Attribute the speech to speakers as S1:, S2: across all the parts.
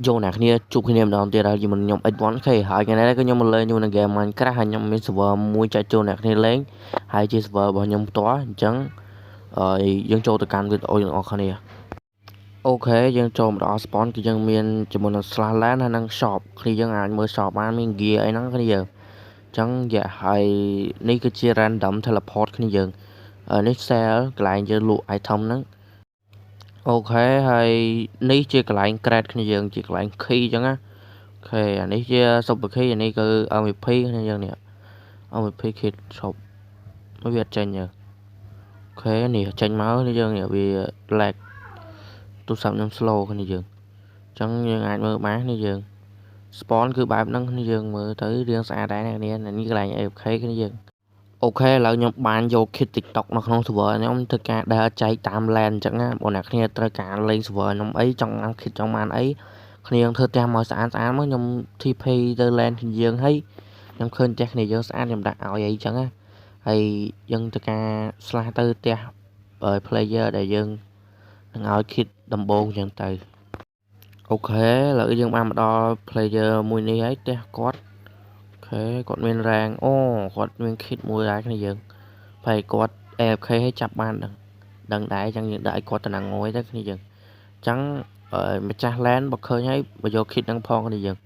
S1: យកអ្នកគ្នាជួបគ្នាម្ដងទៀតហើយជាមួយខ្ញុំ X1K ហើយថ្ងៃនេះគឺខ្ញុំមកលេងជាមួយនឹង game Minecraft ហើយខ្ញុំមាន server មួយចែកជូនអ្នកគ្នាលេងហើយជា server របស់ខ្ញុំផ្ទាល់អញ្ចឹងហើយយើងចូលទៅកាន់វីដេអូទាំងអស់គ្នាOK យើងចូលមកដល់ spawn គឺយើងមានជាមួយនឹង slash land ហើយនិង shop គ្នាយើងអាចមើល shop បានមាន gear អីហ្នឹងគ្នាយើងអញ្ចឹងយ៉ាហើយនេះគឺជា random teleport គ្នាយើងនេះ sell កន្លែងយើងលក់ item ហ្នឹង OK ហើយនេះជាកន្លែង crate គ្នាយើងជាកន្លែង key អញ្ចឹងណាOK អានេះជា super key អានេះគឺ MVP គ្នាយើងនេះ MVP kit shop វាអត់ចេញទេOK នេះចេញមកនេះយើងនេះវា lag ទូរស័ព្ទខ្ញុំ slow គ្នាយើងអញ្ចឹងយើងអាចមើលបាននេះយើង spawn គឺបែបហ្នឹងគ្នាយើងមើលទៅរៀងស្អាតដែរអ្នកនាងនេះកន្លែង AFK គ្នាយើង OK ឥឡូវខ្ញុំបានយក kit TikTok នៅក្នុង server ខ្ញុំធ្វើការដើរចែកតាម LAN អញ្ចឹងណាបងអ្នកគ្នាត្រូវការលេង server ខ្ញុំអីចង់បាន kit ចង់បានអីគ្នាយើងធ្វើផ្ទះមកស្អាតស្អាតមកខ្ញុំ TP ទៅ LAN គ្នាយើងហើយខ្ញុំឃើញផ្ទះគ្នាយើងស្អាតខ្ញុំដាក់ឲ្យអីអញ្ចឹងណាហើយយើងធ្វើការ slash ទៅផ្ទះ player ដែលយើងនឹងឲ្យ kit ដំបូងអញ្ចឹងទៅOK ឥឡូវយើងបានមកដល់ player មួយនេះហើយផ្ទះគាត់OK គាត់មានរ៉ាងអូគាត់មាន kit មួយដែរគ្នាយើងហើយគាត់ AFK ឲ្យចាប់បានដឹងដឹងដែរអញ្ចឹងយើងដាក់ឲ្យគាត់តំណាងងយទៅគ្នាយើងអញ្ចឹងម្ចាស់ land បើឃើញហើយបើយក kit ហ្នឹងផងគ្នាយើង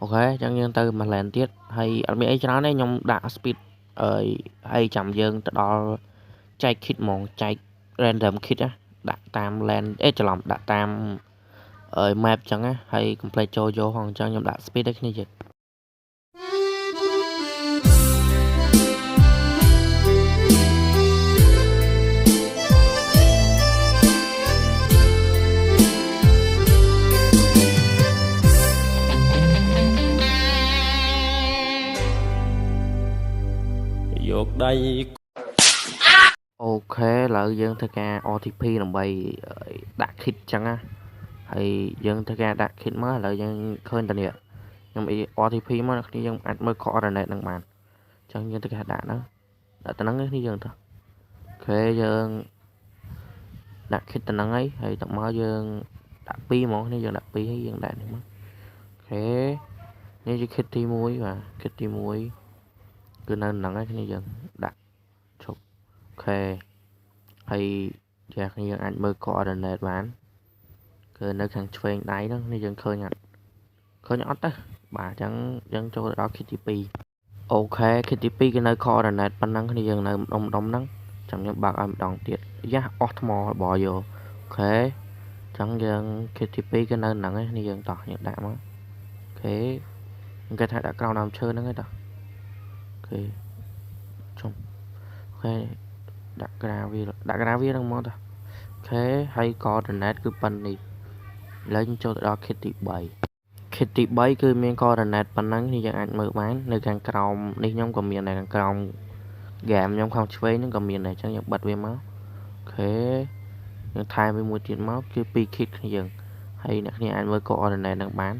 S1: OK អញ្ចឹងយើងទៅមួយ land ទៀតហើយអត់មានអីច្រើនទេខ្ញុំដាក់ speed ហើយហើយចាំយើងទៅដល់ចែក kit ហ្មងចែក random kit ណាដាក់តាម land អេច្រឡំដាក់តាម map អញ្ចឹងណាហើយ complete ចូលយកហងអញ្ចឹងខ្ញុំដាក់ speed ឲ្យគ្នាយើង
S2: យកដៃ
S1: OK ឥឡូវយើងធ្វើការ RTP ដើម្បីដាក់ kit ចឹងណាហើយយើងធ្វើការដាក់ kit មកឥឡូវយើងឃើញតានេះខ្ញុំ RTP មកអ្នកគ្នាយើងអាចមើល coordinate ហ្នឹងបានអញ្ចឹងយើងធ្វើការដាក់ហ្នឹងដាក់ទៅហ្នឹងគ្នាយើងទៅOK យើងដាក់ kit ទៅហ្នឹងហើយហើយទៅមកយើងដាក់2ហ្មងគ្នាយើងដាក់2ហើយយើងដាក់នេះមក OK នេះជា kit ទី1បាទ kit ទី1គឺនៅហ្នឹងហើយគ្នាយើងដាក់ឈប់OK ហើយយ៉ាគ្នាយើងអាចមើល coordinate បានគឺនៅខាងឆ្វេងដៃហ្នឹងនេះយើងឃើញអត់ឃើញអត់ទេបាទអញ្ចឹងយើងចូលទៅដល់ kit ទី2OK kit ទី2គឺនៅ coordinate ប៉ុណ្ណឹងគ្នាយើងនៅម្ដុំម្ដុំហ្នឹងចាំខ្ញុំបើកឲ្យម្ដងទៀតយ៉ាអស់ថ្មរបស់យក OK អញ្ចឹងយើង kit ទី2គឺនៅហ្នឹងឯងនេះយើងតោះយើងដាក់មក OK ខ្ញុំគេថាដាក់ក្រោមដើមឈើហ្នឹងឯងតោះOK ជុំOK ដាក់ក្រាវាដាក់ក្រាវាហ្នឹងមកតោះOK ហើយ coordinate គឺប៉ុណ្នេះឥឡូវយើងចូលទៅដល់ kit ទី3 kit ទី3គឺមាន coordinate ប៉ុណ្ណឹងនេះយើងអាចមើលបាននៅខាងក្រោមនេះខ្ញុំក៏មានដែរខាងក្រោម game ខ្ញុំខាងឆ្វេងហ្នឹងក៏មានដែរអញ្ចឹងយើងបិទវាមក OK យើងថែមវាមួយទៀតមកគឺ2 kit គ្នាយើងហើយអ្នកគ្នាអាចមើល coordinate ហ្នឹងបានឥ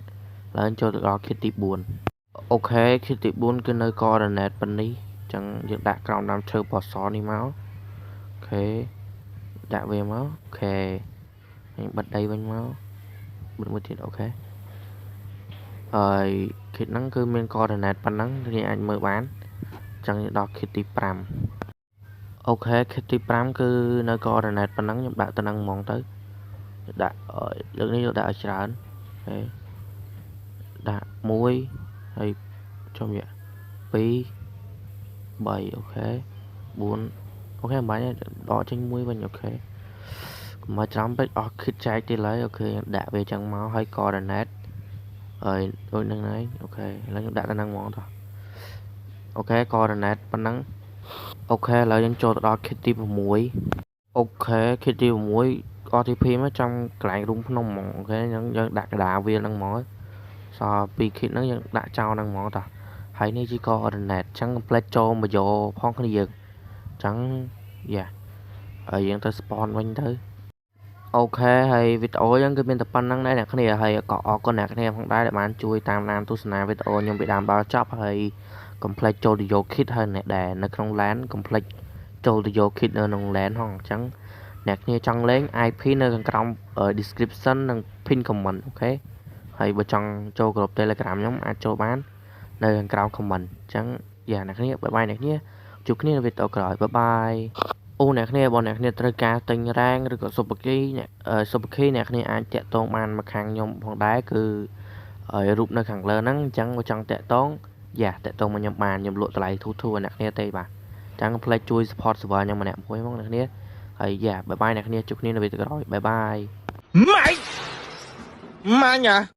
S1: ឡូវចូលទៅដល់ kit ទី4OK kit ទី4គឺនៅ coordinate ប៉ុណ្នេះអញ្ចឹងយើងដាក់ក្រោមដើមឈើពណ៌សនេះមក OK ដាក់វាមក OK ខ្ញុំបិទដីវិញមកបិទមួយទៀត OK ហើយ kit ហ្នឹងគឺមាន coordinate ប៉ុណ្ណឹងគេអាចមើលបានអញ្ចឹងដល់ kit ទី5OK kit ទី5គឺនៅ coordinate ប៉ុណ្ណឹងខ្ញុំដាក់ទៅនឹងហ្មងទៅដាក់លើកនេះយកដាក់ឲ្យច្រើន OK ដាក់1ហើយចំយៈ2 3OK 4OK មិនបាច់ដកចេញមួយវិញ OK កុំឲ្យច្រំពេកអស់ kit ចែកទៀតឡើយ OK ដាក់វាចឹងមកហើយ coordinate ហើយដូចនឹងហើយ OK ឥឡូវខ្ញុំដាក់ទៅនឹងហ្មងតោះOK coordinate ប៉ុណ្ណឹង OK ឥឡូវយើងចូលទៅដល់ kit ទី6OK kit ទី6 RTP មកចំកន្លែងរូងភ្នំហ្មង OK អញ្ចឹងយើងដាក់កដាវាហ្នឹងហ្មងសល់2 kit ហ្នឹងយើងដាក់ចោលហ្នឹងហ្មងតោះហើយនេះជា coordinate អញ្ចឹងកុំភ្លេចចូលមកយកផងគ្នាយើងអញ្ចឹងយ៉ាហើយយើងទៅ spawn វិញទៅOK ហើយវីដេអូយើងគឺមានតែប៉ុណ្្នឹងដែរអ្នកគ្នាហើយក៏អរគុណអ្នកគ្នាផងដែរដែលបានជួយតាមដានទស្សនាវីដេអូខ្ញុំពីដើមដល់ចប់ហើយកុំភ្លេចចូលទៅយក kit ហើយអ្នកដែលនៅក្នុង LAN កុំភ្លេចចូលទៅយក kit នៅក្នុង LAN ហងអញ្ចឹងអ្នកគ្នាចង់លេង IP នៅខាងក្រោម description និង pin comment OK ហើយបើចង់ចូលក្រុម Telegram ខ្ញុំអាចចូលបាននៅខាងក្រោម comment អញ្ចឹង yeah អ្នកគ្នា bye bye អ្នកគ្នាជួបគ្នានៅវីដេអូក្រោយ bye bye អូអ្នកគ្នាបើអ្នកគ្នាត្រូវការទិញ rank ឬក៏ super key អ្នក super key អ្នកគ្នាអាចតាក់ទងបានមកខាងខ្ញុំផងដែរគឺហើយរូបនៅខាងលើហ្នឹងអញ្ចឹងបើចង់តាក់ទង yeah តាក់ទងមកខ្ញុំបានខ្ញុំលក់តម្លៃធូរធូរអ្នកគ្នាទេបាទអញ្ចឹងកុំភ្លេចជួយ support server ខ្ញុំម្នាក់មួយផងអ្នកគ្នាហើយ yeah bye bye អ្នកគ្នាជួបគ្នានៅវីដេអូក្រោយ bye bye.
S2: Mày! Mày à?